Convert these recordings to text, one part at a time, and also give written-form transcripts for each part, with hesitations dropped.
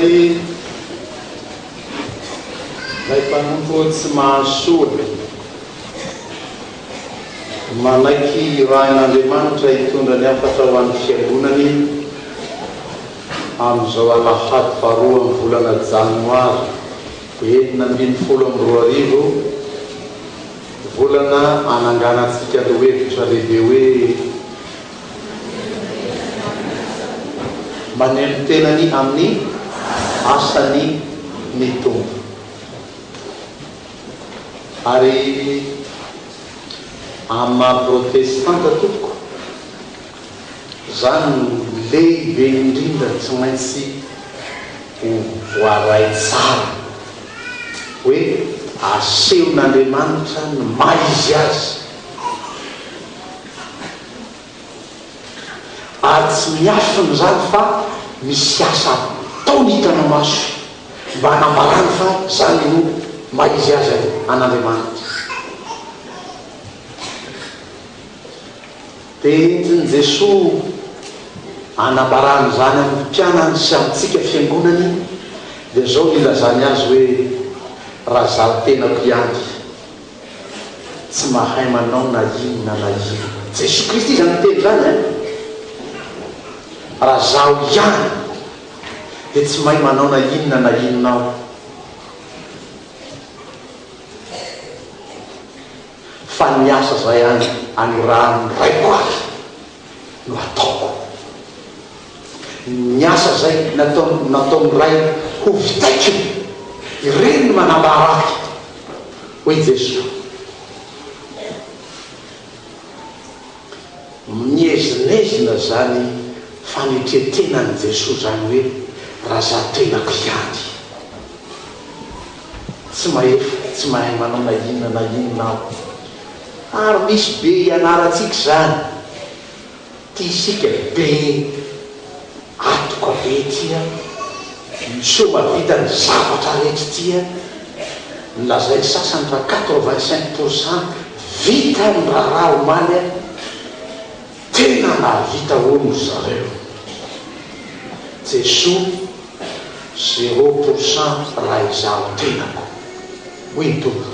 Ray, Ilay mpanompo tsy mahasoa, manaiky irahin'Andriamanitra hitondra ny hafatra ho an'ny Fiangonany amin'izao alahady faharoa amin'ny volana janoary 2016, volana ananganantsika lohevitra lehibe hoe, Maneho ny tenany amin'ny asany ny Tompo. Ary amin'ny maha protestanta tompoko, izany no lehibe indrindra tsy maintsy ho voaray tsara, hoe asehon'Andriamanitra ny maha izy azy. Ary tsy miafina izany fa misy asa ataony hitanao maso mba hanambarany fa izany no maha izy azy an'Andriamanitra. Dia entin'i Jesoa hanambarany izany amin'ny mpianany sy amintsika fiangonany dia izao no ilazany azy hoe, Raha izaho tenako ihany. Tsy mahay manao na inona na inona. Jesoa Kristy izany miteny izany an! Raha zaho ihany dia tsy mahay manao na inona na inona aho. Fa ny asa izay anirahan'ny Raiko ahy no ataoko. Ny asa izay nataon nataon'ny Ray ho vitaiko, ireny no manambara ahy, hoy Jesoa. Miezinezina izany fanetren-tenan'i Jesoa izany hoe raha za tenako ihany. Tsy mahefa, tsy mahay manao na inona na inona aho. Ary misy be ianarantsika izany. Ty isika be atoka be ty a, miseho mahavita ny zavatra rehetra ty a, ny lazain'ny sasany fa 85 pour cent vita ny raharaha omaly a, tena nahavita hono ry zareo. Jesoa zéro pour cent raha izaho tenako, hoy ny Tompo.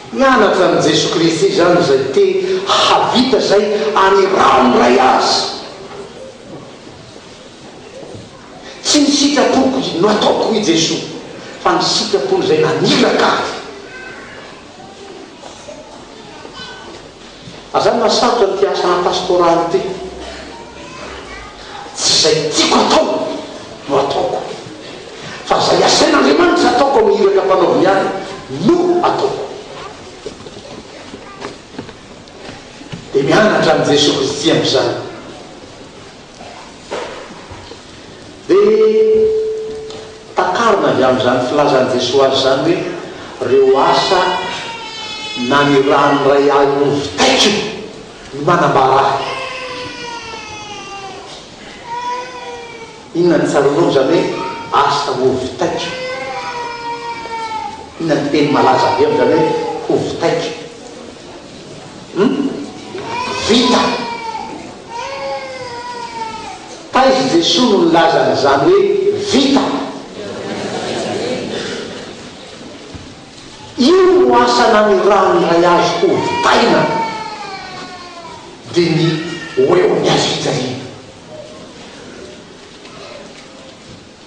Mianatra amin'i Jesoa Kristy izany izay te hahavita izay anirahan'ny Ray azy. Tsy ny sitrapoko no ataoko hoy Jesoa fa ny sitrapon'izay naniraka ahy. Ary izany mahasarotra an'ity asa pastoraly ity. Tsy izay tiako atao no ataoko, fa izay asain'Andriamanitra ataoko amin'ny iraka ampanaoviny ahy no ataoko. Dia mianatra amin'i Jesoa Kristy amin'izany. Dia takarina avy amin'izany filazan'i Jesoa azy izany hoe, Ireo asa nanirahan'ny Ray ahy hovitaiko no manambara ahy. Inona no tsaroanao amin'izany hoe asa hovitaiko? Inona no teny malaza be amin'izany hoe hovitaiko? Hum? Vita! Taiza i Jesoa no nilaza an'izany hoe vita? Io no asa nanirahan'ny Ray azy hovitaina, dia ny ho eo amin'ny hazo fijaliana.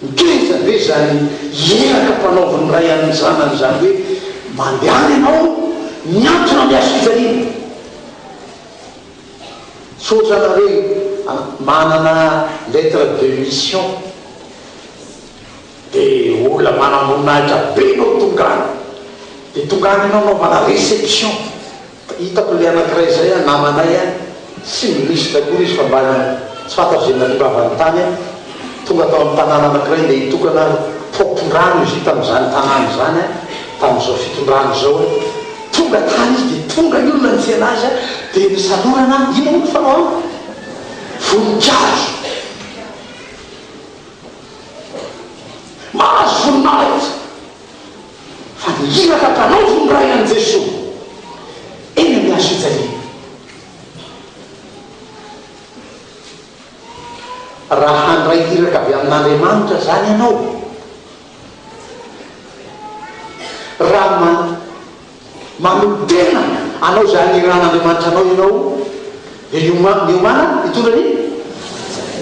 Ngeza be izany iraka ampanaovin'ny ray an'ny zanany izany hoe mandehana ianao miantona amin'ny hazo fijaliana. Tsy ohatranareo manana lettre de mission dia olona manamboninahitra be no tonga any. Dia tonga any ianao anaovana réception. Hitako ilay anankiray izay an, namanay an, tsy minisitra akory izy fa mba tsy fantatro izay nahatongavany tany an, tonga tao amin'ny tanàna anankiray ndeha hitokana paompin-drano izy io tamin'izany tanàna izany an, tamin'izao fitondrana izao an, tonga tany izy dia tonga ny olona nitsena azy an, dia nisalorana inona moa ny fanao any? Voninkazo! Mahazo voninahitra! Fa ny iraka ampanaovin' ny Ray an'i Jesoa eny amin'ny hazo fijaliana. Raha handray. Nandray iraka avy amin'Andriamanitra izany ianao, raha manolo-tena hanao izay anirahan'Andriamanitra anao ianao, dia miomàna hitondra ny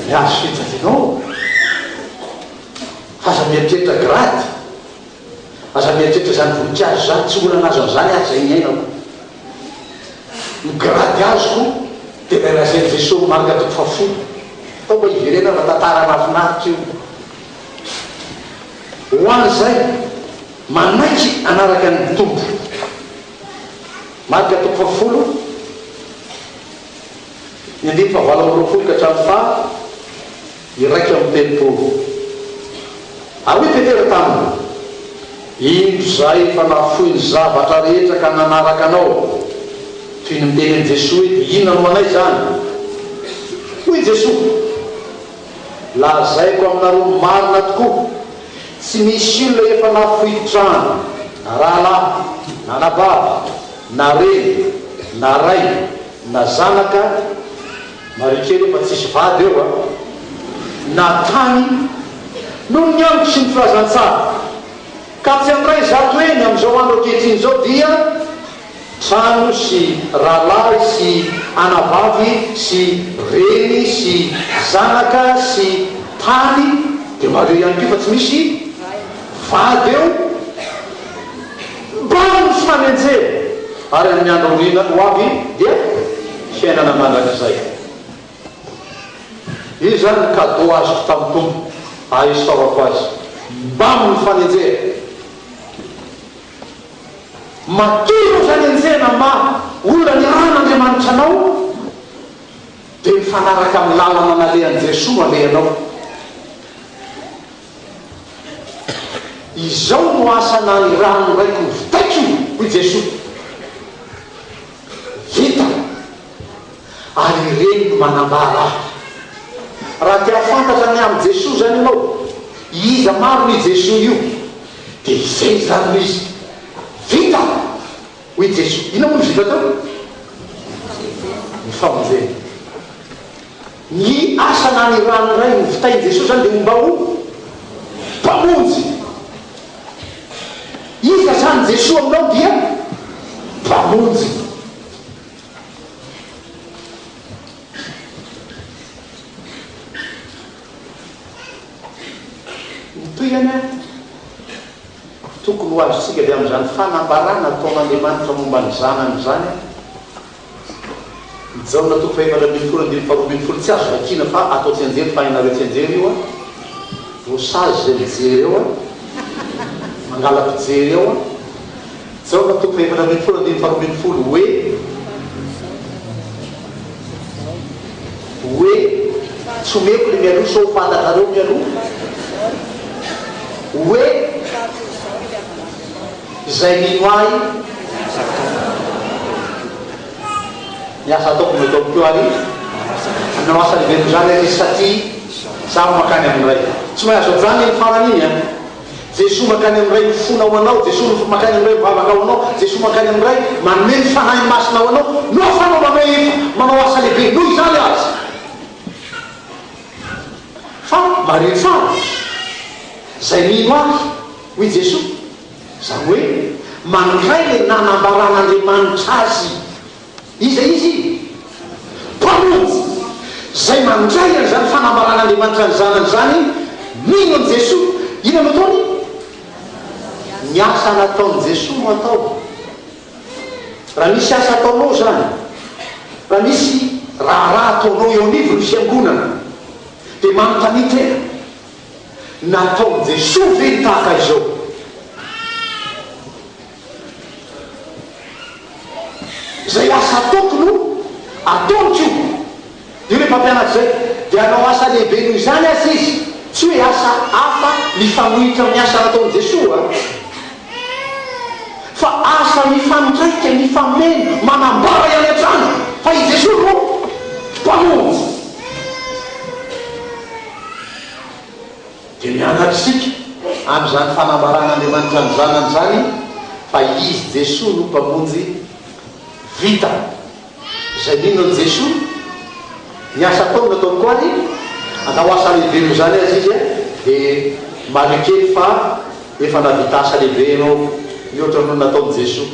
ny hazo fijalianao. Fa aza mieritreritra grady, aza mieritreritra izany voninkazo izany, tsy mbola nahazo an'izany aho izay niainako. Ny grady azoko dia ilay lazain'i Jesoa Marka toko fahafolo. Atao mba hiverenana tantara mahafinaritra io. Ho an'izay manaiky hanaraka ny Tompo. Marka toko fahafolo, ny andininy fahavalo amby 20 ka hatramin'ny faha 31. Ary hoy Petera taminy, Indro izahay efa nahafoy ny zavatra rehetra ka nanaraka Anao. Toy ny miteny amin'i Jesoa hoe, Dia inona no anay izany? Hoy Jesoa, Lazaiko aminareo marina tokoa, tsy misy olona efa nahafoy trano, na rahalahy, na anabavy, na reny, na ray, na zanaka, Mariho kely fa tsisy vady eo a! Na tany noho ny amiko sy ny filazantsara ka tsy handray 100 heny amin'izao andro ankehitriny izao dia trano sy rahalahy sy anabavy sy reny sy zanaka sy tany dia mariho ihany koa fa tsy misy vady eo mbamin'ny fanenjehana ary amin'ny andro aoriana ho avy dia fiainana mandrakizay. Io izany ny cadeau azoko tamin'ny Tompo ary isaorako Azy mbamin'ny fanenjehana. Matoa ireo fanenjehana maha olona nirahan'Andriamanitra anao dia mifanaraka amin'ny lalana nalehan'i Jesoa no alehanao. Izao no asa nanirahan'ny Raiko hovitaiko, hoy Jesoa. Vita. Ary ireny no manambara ahy. Raha te hahafantatra ny amin'i Jesoa izany ianao, iza marina io Jesoa io? Dia izay izany no izy. Vita! Hoy Jesoa. Inona moa no vita teo? Ny famonjena. Ny asa nanirahan'ny Ray hovitain'i Jesoa izany dia ho mba ho Mpamonjy. Iza izany Jesoa aminao dia Mpamonjy. Ny tohiny an, tokony ho azontsika avy amin'izany fanambarana ataon'Andriamanitra momba ny Zanany izany an, Jaona toko faha-14 andininy faha-12 tsy azo vakiana fa atao tsianjery fa hainareo tsianjery io a! Voasazy izay mijery eo a! Mangala-pijery eo a! Jaona toko faha-14 andininy faha-12 hoe hoe tsy omeko le mialoha sao ho fantatrareo mialoha hoe Izay mino Ahy, ny asa ataoko no ataony koa, ary hanao asa lehibe noho izany aza izy, satria Izaho mankany amin'ny Ray. Tsy mahay azo ajanona iny farany iny an! Jesoa mankany amin'ny Ray mifona ho anao, Jesoa mankany amin'ny Ray mivavaka ho anao, Jesoa mankany amin'ny Ray manome ny Fanahy Masina ho anao, no ahafahanao manao efa manao asa lehibe noho izany aza. Fa mariho tsara, izay mino Ahy, hoy Jesoa, Izany hoe mandray ilay nanambaran'Andriamanitra azy. Iza Izy? Mpamonjy. Izay mandray an'izany fanambaran'Andriamanitra ny Zanany izany, mino an'i Jesoa, inona no ataony? Ny asa nataon'i Jesoa no ataony. Raha misy asa ataonao izany, raha misy raharaha ataonao eo anivon'ny fiangonana, dia manontania tena, Nataon'i Jesoa ve ny tahaka izao? Izay asa ataoko no ataony koa. Io ilay mpampianatra izay. Dia hanao asa lehibe noho izany aza izy. Tsy hoe asa hafa mifanohitra amin'ny asa nataon'i Jesoa. Fa asa mifandraika, mifameno, manambara ihany hatrany fa i Jesoa no Mpamonjy. Dia mianatra isika amin'izany fanambaran'Andriamanitra ny Zanany izany fa Izy Jesoa no Mpamonjy vita. Izay mino an'i Jesoa, ny asa ataony no ataony koa ary. Andao asa lehibe noho izany aza izy dia mariho kely fa efa nahavita asa lehibe ianao mihoatra noho ny nataon'i Jesoa.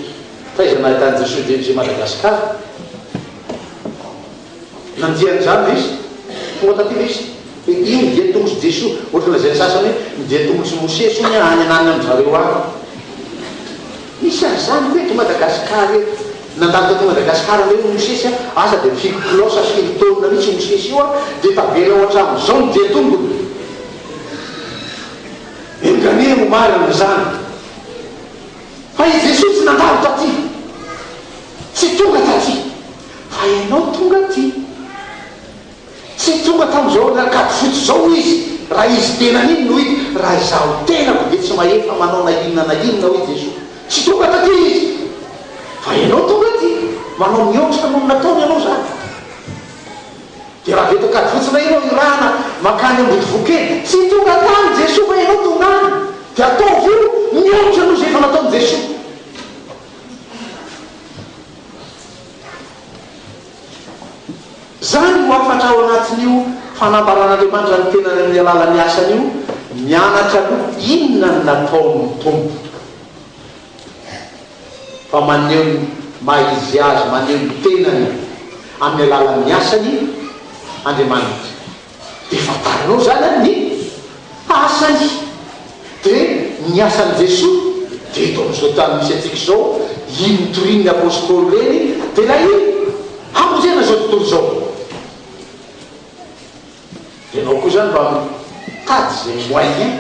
Taiza nahitan'i Jesoa JMJ Madagascar? Nandia an'izany ve izy? Tonga taty ve izy? Hoe io ny dian-tongotr'i Jesoa, ohatra lazain'ny sasany hoe ny dian-tongotr'i Mosesy hono any ananiny amin-dry zareo any. Misy an'izany koa eto Madagascar eto. Nandalo taty Madagascar indray i Mosesy a, asa dia firy kilao sa firy taonina mihitsy io Mosesy io a, dia tavela ao hatramin'izao ny dian-tongony. Enga anie ho marina izany. Fa i Jesoa tsy nandalo taty. Tsy tonga taty. Fa ianao tonga aty. Tsy tonga tamin'izao Ankadifotsy izao Izy, raha Izy tenany iny no hita, raha Izaho tenako dia tsy mahefa manao na inona na inona hoy Jesoa. Tsy tonga taty Izy. Fa ianao tonga aty. Manao mihoatra noho ny nataony ianao izany. Dia raha avy eto Ankadifotsy indray ianao irahana mankany Ambodivokely, tsy tonga tany Jesoa fa ianao tonga any. Dia ataovy io mihoatra noho izay efa nataon'i Jesoa. Izany no hafatra ao anatin'io fanambaran'Andriamanitra ny tenany amin'ny alalan'ny asany io, mianatra aloha inona no nataon'ny Tompo. Fa maneho ny maha izy azy, maneho ny tenany amin'ny alalan'ny asany Andriamanitra. Dia fantarinao izany ny asany. Dia ny asan'i Jesoa dia eto amin'izao tany misy antsika izao, iny notorian'ny Apostoly ireny, dia ilay hamonjena izao tontolo izao. Dia ianao koa izany mba mitady izay moyen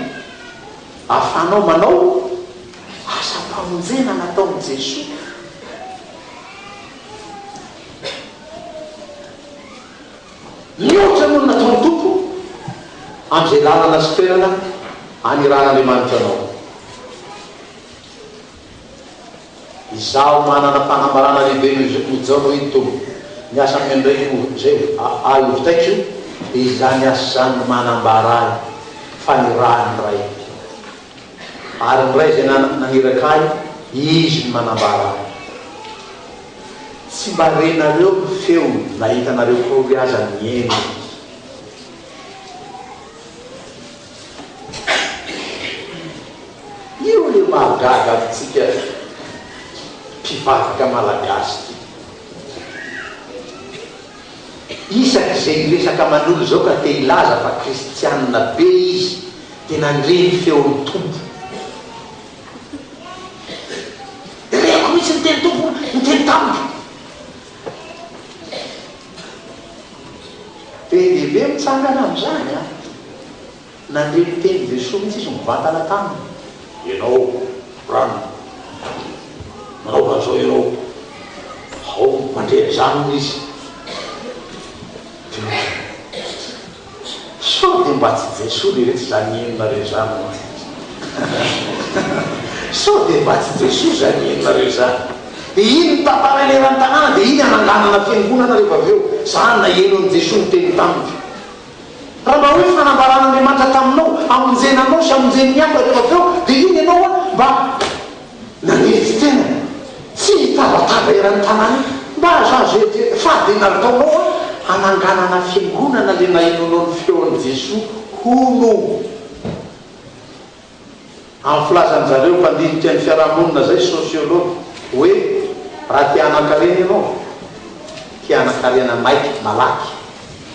ahafahanao manao asam-pamonjena nataon'i Jesoa. Mihoatra noho ny nataon'ny Tompo amin'izay lalana sy toerana anirahan'Andriamanitra anao. Izaho manana fanambarana lehibe noho i Jaona, hoy ny Tompo. Ny asa ampiandraikiko izay ahy hovitaiko, dia izany asa izany no manambara ahy fa nirahin'ny Ray. Ary ny Ray izay naniraka ahy, Izy no manambara ahy. Tsy mba renareo ny feony na hitanareo akory aza ny endriny. Io le mahagaga antsika mpivavaka malagasy ty. Isak'izay hiresaka aman'olo zao ka te hilaza fa kristianina be izy dia nandre ny feon'ny Tompo. Reko mihitsy ny teny Tompo niteny tamiko. Be dia be mitsangana amin'izany an! Nandre ny tenin'i Jesoa mihitsy izy mivantana taminy. Ianao ranona, manaova an'izao ianao. Ao, mandre an'izany hono izy. Dia Sao dia mba tsy Jesoa leretsy izany henonareo izany hono? Sao dia mba tsy Jesoa izany henonareo izany? Dia iny ny tantaraina eran'ny tanàna dia iny hananganana fiangonana rehefa avy eo. Za naheno an'i Jesoa niteny tamiko. Raha mba hoe fanambaran'Andriamanitra taminao hamonjena anao sy hamonjeny ny hafa rehefa avy eo dia iny ianao mba Nanetry tena, tsy hitabataba eran'ny tanàna io. Mba azazo eritreritra fa dia nataonao hananganana fiangonana le nahenoanao ny feon'i Jesoa hono. Amin'ny filazan-jareo mpandinika ny fiarahamonina zay, sociologue, hoe raha te hanankarena ianao, te hanankarena maika, malaky,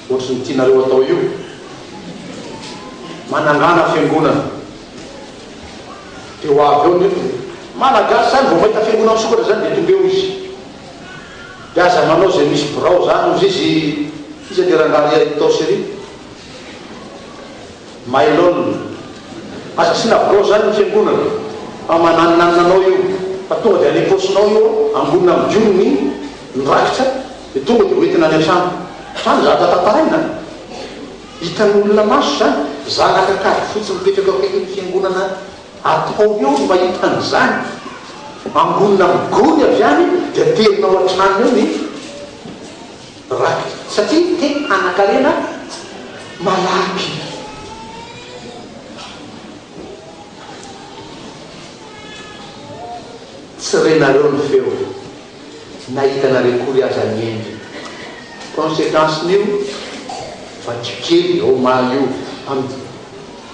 ohatry ny tianareo atao io, manangana fiangonana. Dia ho avy eo nefa e. Malagasy zany vao mahita fiangonana misokatra zany dia tonga eo izy. Dia aza manao izay misy birao zany ozy izy iza le rangahy ry Itaosy ry? Mailhol. Aza asiana birao zany ny fiangonana fa mananinanina anao io fa tonga dia any am-paosinao io angonina amin'ny gony ny rakitra dia tonga dia hoentina any an-trano. Zany zavatra tantaraina an. Hitan'olona maso izany, zanaka Ankadifotsy mipetraka eo akaikin'ny fiangonana atao eo no mahita an'izany. Angonina amin'ny gony avy any dia aterina ao an-tranony ao ny rakitra. Satria te hanan-karena malaky. Tsy renareo ny feony. Na hitanareo kory aza ny endriny. Consequence-n'io. Vakio kely ao ma io amin'ny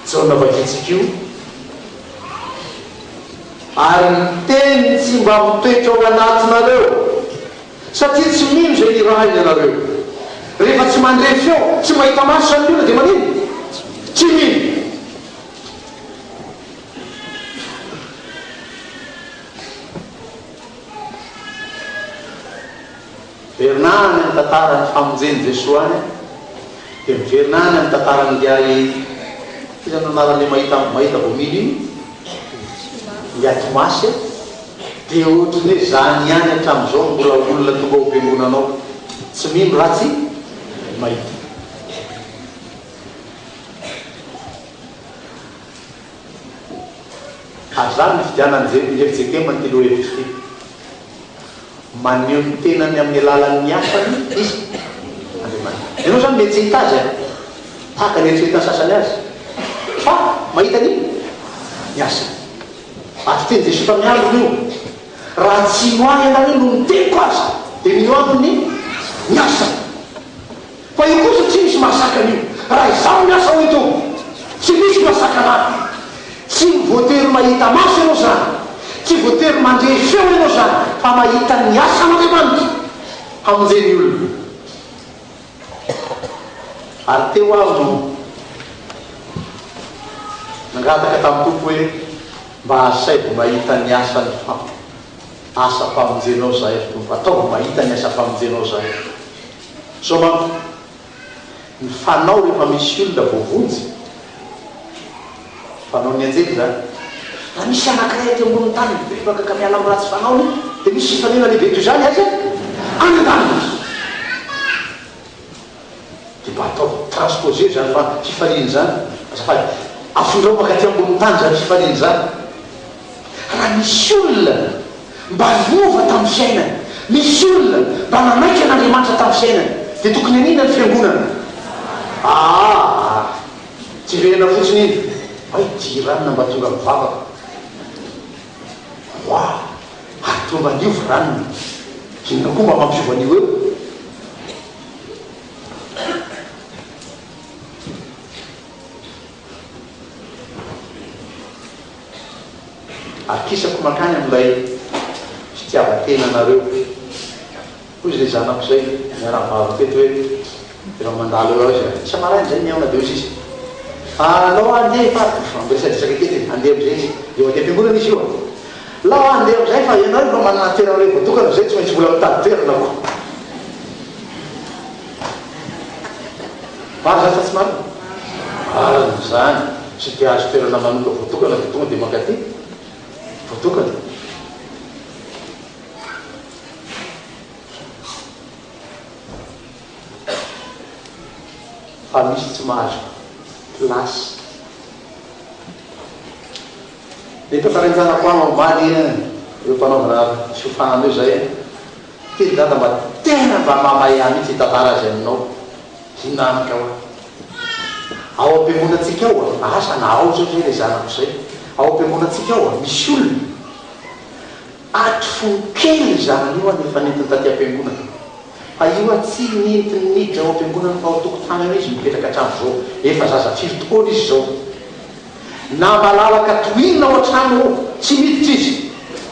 Jaona vakintsika io. Ary ny teny tsy mba mitoetra ao anatinareo, satria tsy mino izay nirahiny ianareo. Rehefa tsy mandre feo, tsy mahita maso izany ny olona dia manino? Tsy mino. Miverina any amin'ny tantaran'ny famonjen'i Jesoa any dia miverina any amin'ny tantaran'ingahy iza no anaran'ilay mahita mahita vao mino iny? Ingahy Tomasy a! Dia ohatran'ny hoe zany ihany hatramin'izao no mbola olona tonga ao am-piangonana ao tsy mino raha tsy mahita. Ary izany no nifidianan'i ny FJKM ity lohahevitra ity. Maneho ny tenany amin'ny alalan'ny asany Izy, Andriamanitra. Ianao izany mety tsy hahita Azy an! Tahaka ny eritreretan'ny sasany Azy. Fa mahita ny ny asany. Ary tenin'i Jesoa tamin'ny androny io, Raha tsy hino Ahy ianareo noho ny teniko aza, dia minoa Ahy noho ny ny asany. Fa io kosa tsy misy mahasakana io. Raha izaho miasa hoy Tompo, tsy misy mahasakana ahy. Tsy voatery mahita maso ianao izany, tsy voatery mandre feo ianao izany, fa mahita ny asan'Andriamanitra hamonjeny olona. Ary teo aho no nangataka tamin'ny Tompo hoe mba asaivo mahita ny asany asam-pamonjenao izahay ry Tompo, ataovy mahita ny asam-pamonjenao izahay. Zao manko, ny fanao rehefa misy olona voavonjy, fanaon'ny anjely izany, raha misy anankiray aty ambonin'ny tany mibebaka ka miala amin'ny ratsy fanaony, dia misy fifaliana lehibe toy izany aiza? Any an-danitra. Dia mba ataovy transposer izany fa fifaliana izany, azafady, afindrao mankaty ambonin'ny tany izany fifaliana izany. Raha nisy olona mba niova tamin'ny fiainany, nisy olona mba nanaiky an'Andriamanitra tamin'ny fiainany, dia tokony haninona ny fiangonana? Aa! Jerena fotsiny iny, hay ity ranona mba tonga mivavaka. Oa! Ary toa mba niova ranona. Inona koa mba mampiova an'io eo? Akisako mankany amin'ilay fitiavan-tenanareo. Hoy izay zanako izay niara-nivavaka teto hoe, rehefa mandalo eo aho izy, isa-maraina izay mihaona dia hoy izy, Alao handeha fa, miresadresaka kely e, handeha amin'izay izy, eo aty am-piangonana izy io an. Lao handeha amin'izay fa ianao efa manana toerana iray voatokana izay tsy maintsy mbola mitady toerana koa. Marina izany sa tsy marina? Marina izany, tsy dia azo toerana manoka voatokana dia tonga dia mankaty. Voatokana. Fa misy tsy mahazo place. Ny tantarain-janako ahy omaly eo am-panaovana fiofanana eo izay, Teny dada mba tena mba mamay ahy mihitsy hitantara azy aminao hinanika hoa. Ao am-piangonantsika ao a, asa na ao zao zay le zanako zay, ao am-piangonantsika ao a, misy olona hatry fony kely io zanany io an efa nentiny taty am-piangonana. Fa io an tsy nentiny niditra ao am-piangonana fa ao an-tokotany ao izy mipetraka hatramin'izao, efa zaza firy taona izy izao. Na malalaka toy inona ao an-trano ao, tsy miditra izy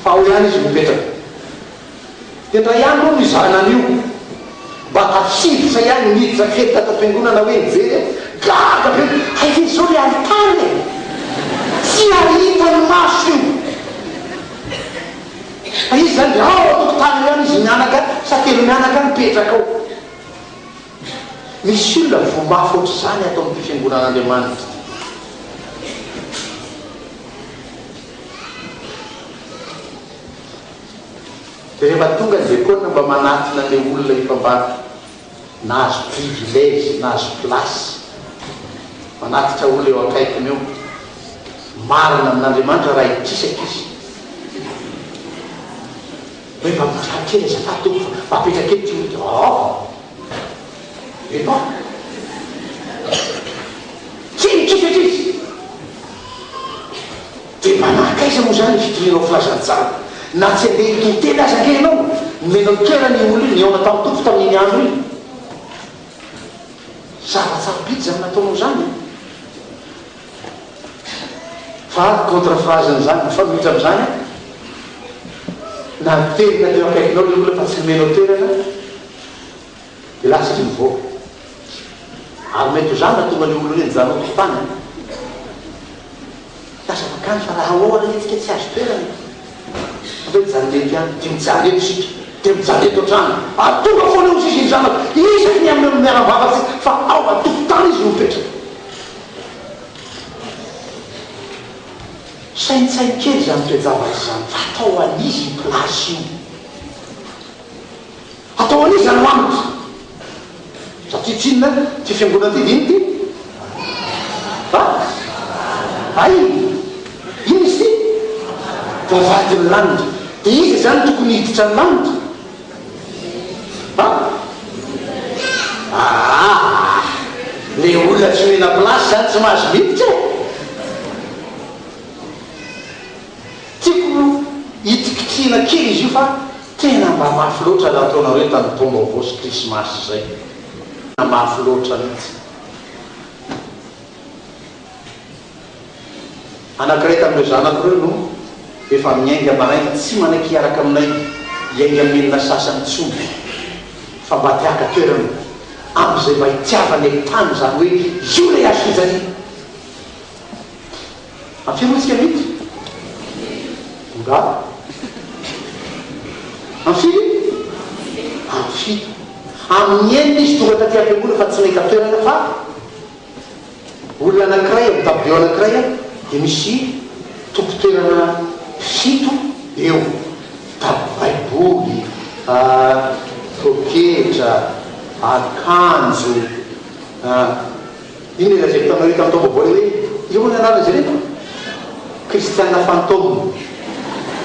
fa ao ihany izy mipetraka. Dia ndray ihany hono io zanany io mba tafiditra ihany niditra kely tato am-piangonana hoe nijery e! Gaga be! Hay ve izao le alitara e! Tsy hahita ny maso io! Fa izy izany dia ao an-tokotany eo ihany izy mianaka sa telo mianaka mipetraka ao. Misy olona voa mafy ohatr'izany ato amin'ity fiangonan'Andriamanitra ity. Dia rehefa tonga ny diakona mba manatona an'ilay olona efa mba nahazo privilège, nahazo place, manatitra olona eo akaikiny eo, marina amin'Andriamanitra raha hikisaka izy, hoe mba mipetraha kely azafady tompoko fa mba apetraka eto ity olona ity, oh! Epa! Tsy nikisaka izy! Dia mba nankaiza moa izany ny fitorianao filazantsara? Na tsy handeha hitory teny aza ange ianao, nomenao toerana io olona io, nihaona tamin'ny Tompo tamin'iny andro iny. Zava-tsarobidy izany nataonao izany an! Fa contre phrase n'izany, mifanohitra amin'izany an, naterina teo akaikinao ilay olona fa tsy nomenao toerana, dia lasa izy nivoaka. Ary mety ho izany nahatonga an'io olona io nijanona ao tany an. Lasa mankany fa raha ao anie tsika tsy azo toerana e. Fa hoe mijanona eto ihany, dia mijaly eto isika, dia mijaly eto hatrany. Ary tonga foana eo sisa iny zanako, isaky ny amin'ny miara-mivavaka isika fa ao an-tokotany izy no mipetraka. Saintsaino kely izany toe-javatra izany fa atao an'iza io place io? Atao an'iza ny lanitra? Satria tsinona ity fiangonana ity dia inona ity? Ha? Hay! Inona izy ity? Vavahadin'ny lanitra. Dia iza izany no tokony hiditra ny lanitra? Ha? Aa! Le olona tsy omena place izany tsy mahazo miditra e! Tiako hitikitrihina kely izy io fa tena mba mafy loatra raha ataonareo tamin'ny taom-baovao sy krismasy izay. Tena mafy loatra mihitsy. Anankiray tamin'ireo zanako ireo no efa miainga maraina tsy manaiky hiaraka aminay hiainga amin'ny enina sasany intsony fa mba te haka toerana amin'izay mba hitiavanay tany izany hoe io ilay hazo fijaliana. Amin'ny firy moa tsika mity? Nga? Amin'ny firy? Amin'ny fito. Amin'ny enina izy tonga taty am-piangonana fa tsy nahita toerana fa olona anankiray amin'ny tabilao anankiray dia misy tompon-toerana fito eo. Tab baiboly, poketra, akanjo, Inona ilay lazaiko taminareo tamin'ny taom-baovao ilay hoe io moa ny anaran'izy ireto? Kristiana fantôme.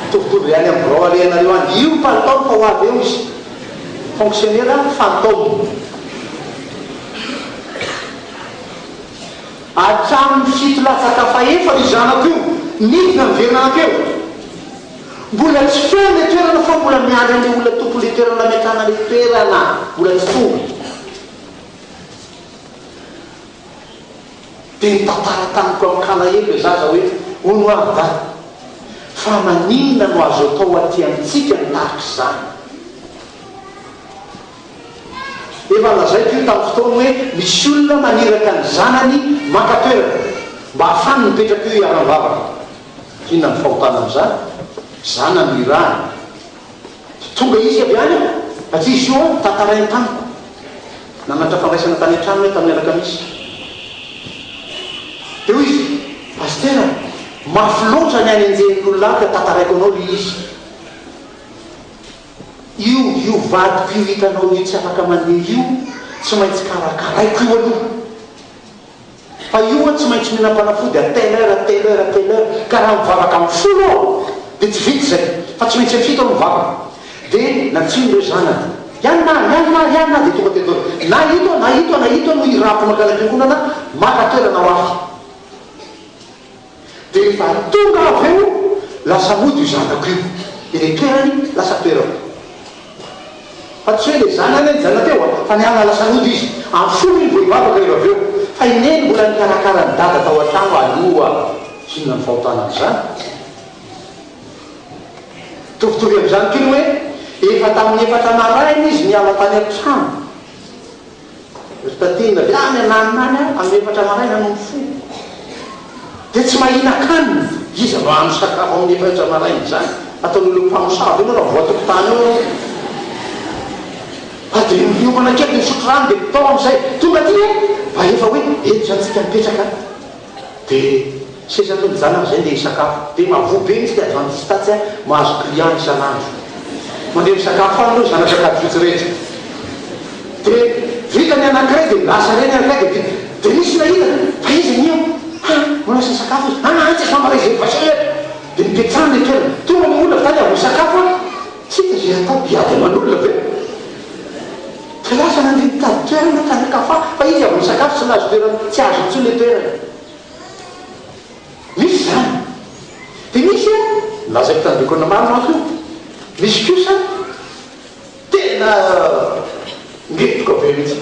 Mitovitovy ilay any amin'ny birao alehanareo any. Io palitaony fa ho avy eo izy. Fonctionnaire fantôme. Hatramin'ny fito latsaka fahefany io zanako io nidina niverina nankeo. Mbola tsy feno ilay toerana fa mbola miandry an'ilay olona tompon'ilay toerana nametrahana ilay toerana. Mbola tsy tonga. Dia nitantara tamiko amin-kalahelo ilay zaza hoe, Hono hoa ry Dada, fa maninona no azo atao aty amintsika ny tahaka izany? Efa lazaiko io tamin'ny fotoany hoe misy olona maniraka ny zanany maka toerana mba hahafany mipetraka eo hiara-mivavaka. Inona ny fahotana amin'izany? Zanany no irahany. Tonga izy avy any satria izy io tantarainy tamiko. Nanatra fandraisana tany an-tranony aho tamin'ny alakamisy. Dia hoy izy, Pasitera, mafy loatra ny hanenjehin'ny olona ahy ka tantaraiko anao ilay izy. Io, io vadiko io hitanao io tsy afaka mandeha io, tsy maintsy karakaraiko io aloha. Fa io an tsy maintsy mihinam-panafody à telle heure, à telle heure, à telle heure, ka raha mivavaka amin'ny folo aho dia tsy vita izay, fa tsy maintsy amin'ny fito aho mivavaka. Dia nantsoiny ireo zanany, Ianona, Ianona, Ianona, dia tonga teto daholo. Na ito aho, na ito aho, na ito aho no irahako mankany am-piangonana, maka toerana ho ahy. Dia rehefa tonga aho avy eo, lasa mody io zanako io. Dia ilay toerany lasa toerako. Fa tsy hoe ilay zanany nijanona teo an, fa niala lasa nody izy. Amin'ny folo iny vao hivavaka rehefa avy eo. Fa i Neny mbola nikarakara an'i Dada tao an-trano aloha. Inona ny fahotana amin'izany? Mitovitovy amin'izany koa ny hoe efa tamin'ny efatra maraina izy niala tany an-trano. Ry tatenina avy any ananona any aho amin'ny efatra maraina no mifoha. Dia tsy mahinan-kanina. Iza no hahandro sakafo amin'ny efatra maraina izany? Ataon'olona mpamosavy eo ianao raha voatokotany eo ianao. Fa dia miomana kely dia misotro rano dia mitao amin'izay. Tonga aty an! Mba efa hoe eto izany tsika mipetraka. Dia seza aloha mijanona amin'izay ndeha hisakafo. Dia mahavoa be mihitsy ilay adventiste atsy an, mahazo client isan'andro. Mandeha misakafo any ireo zanak'Ankadifotsy rehetra. Dia vita ny anankiray dia lasa indray ny anankiray dia vita. Dia nisy nahita, fa iza anie io? Ha, manasa sakafo izy. Ha, ha, tsy efa mba réservation eto. Dia nipetrahana ilay toerana. Tonga ny olona avy tany avy nisakafo an, tsy hita izay hatao, hiady aman'olona ve? Dia lasa nandeha nitady toerana tany an-kafa fa izy avy nisakafo tsy nahazo toerana, tsy azo intsony ilay toerana. Misy izany. Dia misy an, lazaiko tamin'ny diakona maro manko io, misy kosa tena ngetroka be mihitsy.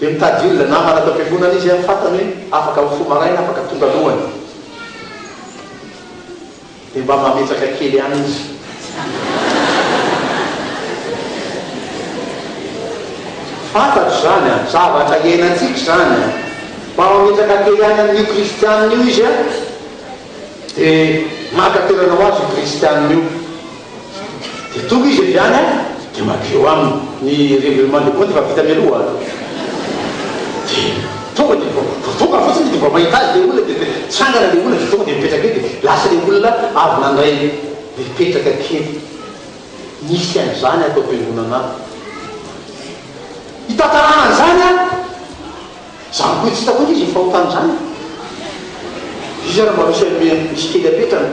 Dia mitady olona, namana ato am-piangonana izy an, fantany hoe afaka mifoha maraina, afaka tonga alohany. Dia mba mametraka kely ihany izy. Fantatro izany an, zavatra iainantsika izany an. Mba mametraka kely ihany amin'io kristianina io izy an, dia maka toerana ho azy io kristianina io. Dia tonga izy avy any an, dia mankeo aminy. Ny règlement de compte efa vita mialoha an. Dia tonga dia vao vao tonga fotsiny dia vao mahita azy ilay olona dia mitsangana ilay olona dia tonga dia mipetraka eo dia lasa ilay olona avy nandray nipetraka kely. Nisy an'izany ato am-piangonana ato. Hitantarana an'izany an! Zany koa tsy hitako izy fahotana zany. Izy ary mba misy misy kely apetrany.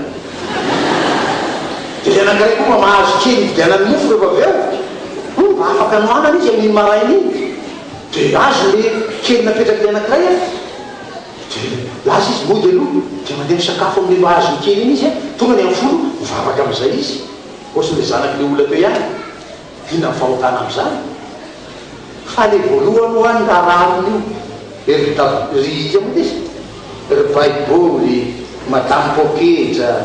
Dia ilay anankiray koa mba mahazo kely hividianany mofo rehefa avy eo. Hum, mba afaka nohanana izy amin'iny maraina iny. Dia azony ilay kely napetrak'ilay anankiray an. Dia lasa izy mody aloha, dia mandeha misakafo amin'ilay mba azony kely iny izy an. Tonga ny amin'ny folo, mivavaka amin'izay izy. Ohatran'ilay zanak'ilay olona teo ihany. Inona ny fahotana amin'izany? Fa le voalohany hoa ny raharahany io ry ry iza moa izy? Ry Baibo, ry Madame Poketra,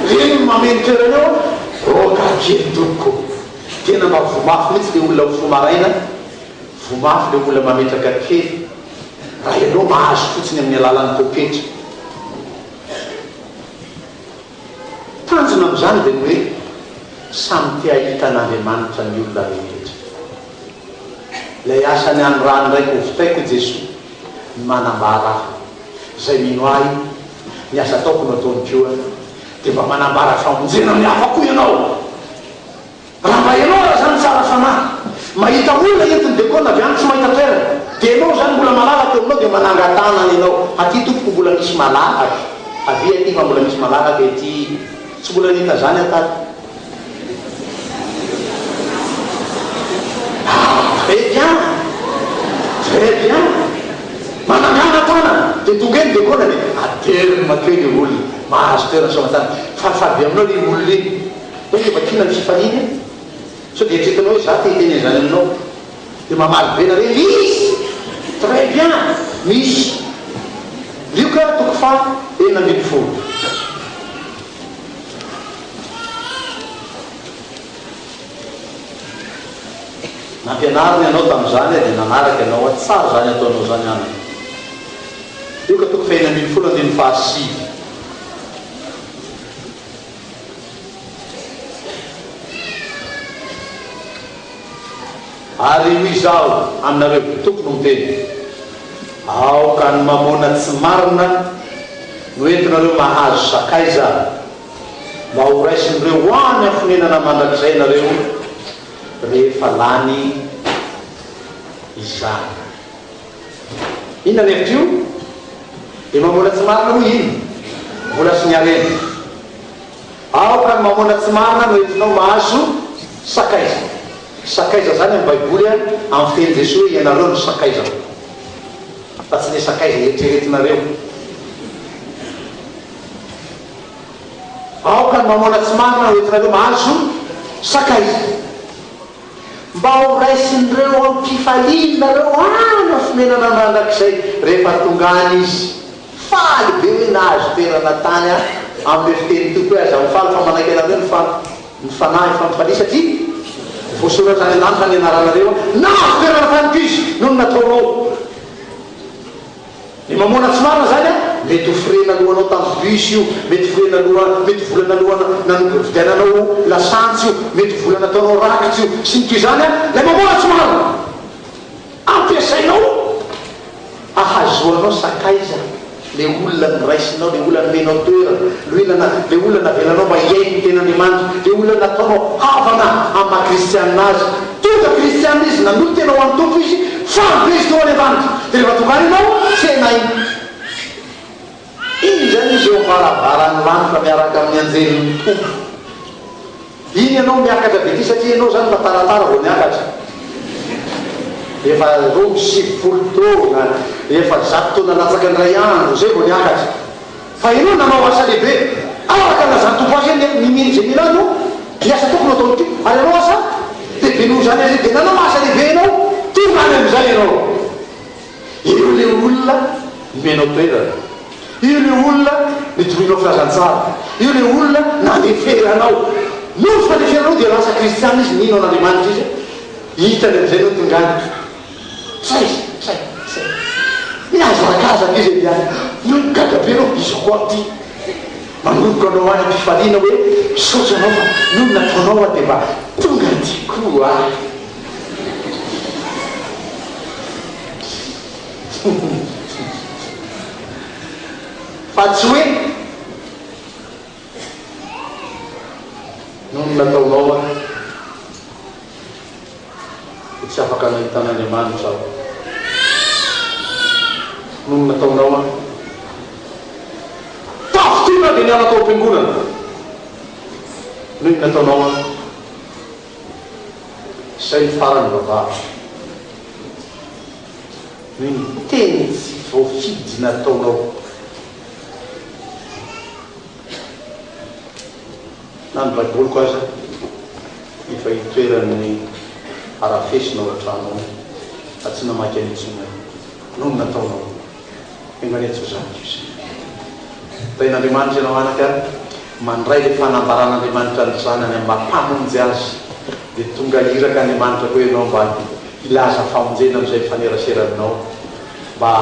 reny no mameno toerana eo an! Roka kely tompoko! Tena mba voa mafy mihitsy le olona mifoha maraina, voa mafy le olona mametraka kely raha ianao mahazo fotsiny amin'ny alalan'ny poketra. Tanjona amin'izany dia ny hoe samy te hahita an'Andriamanitra ny olona rehetra. Ilay asa nianirahan'ny Raiko hovitaiko i Jesoa ny manambara ahy. Izay mino ahy, ny asa ataoko no ataony koa. Dia mba manambara famonjena amin'ny hafa koa ianao. Raha mba ianao ara zany tsara fanahy, mahita olona entin'ny dekona avy any tsy mahita toerana, dia ianao zany mbola malalaka eo aminao dia manangan-tanana ianao, aty tompoko mbola misy malalaka, avia aty fa mbola misy malalaka ety, tsy mbola nahita zany aho tato. Ah, très bien, très bien, manangana tanana, dia tonga eny dekona dia ateriny makeo ilay olona, mahazo toerana soamantsara, falifaly be aminao ilay olona iny. Hoe dia vakiana ny fifaliana e! Sao dia eritreretinao hoe za te hiteny an'izany aminao. Dia mamaly be nareo misy! Très bien! Misy! Lioka toko faha 16. Nampianarina ianao tamin'izany dia nanaraka ianao aho. Tsara izany ataonao izany anaka. Lioka toko faha 16 andininy faha 9. Ary hoy Izaho aminareo, Tompo no miteny, Aoka ny mamôna tsy marina no entinareo mahazo sakaiza, mba horaisin'ireo ho any amin'ny fonenana mandrakizay ianareo rehefa lany izany. Inona ny hevitr'io? Dia mamôna tsy marina hoy iny, vola sy ny harena. Aoka ny mamôna tsy marina no entinao mahazo sakaiza. Sakaiza zany amin'ny baiboly an, amin'ny fitenin'i Jesoa hoe ianareo no sakaizako. Fa tsy le sakaiza eritreretinareo. Aoka ny mamôna tsy marina no entinareo mahazo sakaiza. Mba ho raisin'ireo am-pifaliana nareo any amin'ny fonenana mandrakizay rehefa tonga any izy. Faly be hoe nahazo toerana tany aho amin'ilay fitenin'ny Tompo hoe aza mifaly fa manaiky anareo ny fa ny fanahy fa mifalia satria voasoratra any an-danitra ny anaranareo. Nahazo toerana tany koa izy noho ny nataonao. Ny mamoana tsy marina zany an, mety ho frais naloanao tamin'ny bus io, mety frais naloa, mety vola naloana nanovidiananao lasantsy io, mety vola nataonao rakitra io, sy ny toy izany an, ilay mamoana tsy marina ampiasainao ahazoanao sakaiza, le olona noraisinao, le olona nomenao toerana, le olona le olona navelanao mba hihaino ny tenin'Andriamanitra, le olona nataonao havana amin'ny maha kristianina azy. Tonga kristianina izy, nanolo-tena ho an'ny Tompo izy, faly be izy teo any an-danitra. Dia rehefa tonga any ianao, tsenainy. Iny izany izy eo am-baravaran'ny lanitra miaraka amin'ny anjelin'ny Tompo. Iny ianao miakatra be ity satria ianao izany mba taratara vao niakatra. Efa 92 taona, efa 100 taona latsaka ny iray andro, izay vao niakatra. Fa ianao nanao asa lehibe araka ny lazan'ny Tompo azy hoe ny mino izay mino ahy no ny asa ataoko no ataony koa. Ary ianao asa lehibe noho izany aza dia nanao asa lehibe ianao, tonga any amin'izay ianao. Eo ilay olona nomenao toerana. Io ilay olona nitorianao filazantsara. Io ilay olona nandeferanao. Noho ny fandeferanao dia lasa kristiana izy, nino an'Andriamanitra izy. Hitany amin'izay ianao tonga any. Tsay, tsay, tsay. Mihazakazaka izy avy any. No gaga be ianao, iza koa ary ity? Manomboka anao any am-pifaliana hoe misaotra anao fa noho ny nataonao aho dia mba tonga aty koa aho. Fa tsy hoe noho ny nataonao aho dia tsy afaka nahita an'Andriamanitra aho. Noho ny nataonao aho. Tafintohina dia niala tao am-piangonana. Noho ny nataonao aho. Izay ny farany vavahako. Noho ny teny tsy voafidy nataonao. Na ny baiboliko aza efa itoeran'ny harafesina ao an-trano ao fa tsy namaky an'io intsony aho. Noho ny nataonao. Enga anie tsy ho zany kosa. Tahin'Andriamanitra ianao anaka, mandray ilay fanambaran'Andriamanitra ny Zanany amin'ny maha Mpamonjy Azy, dia tonga iraka Andriamanitra koa ianao mba hilaza famonjena amin'izay mifanerasera aminao, mba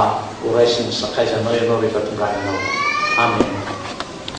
ho raisin'ny sakaizanao ianao rehefa tonga any ianao. Amen.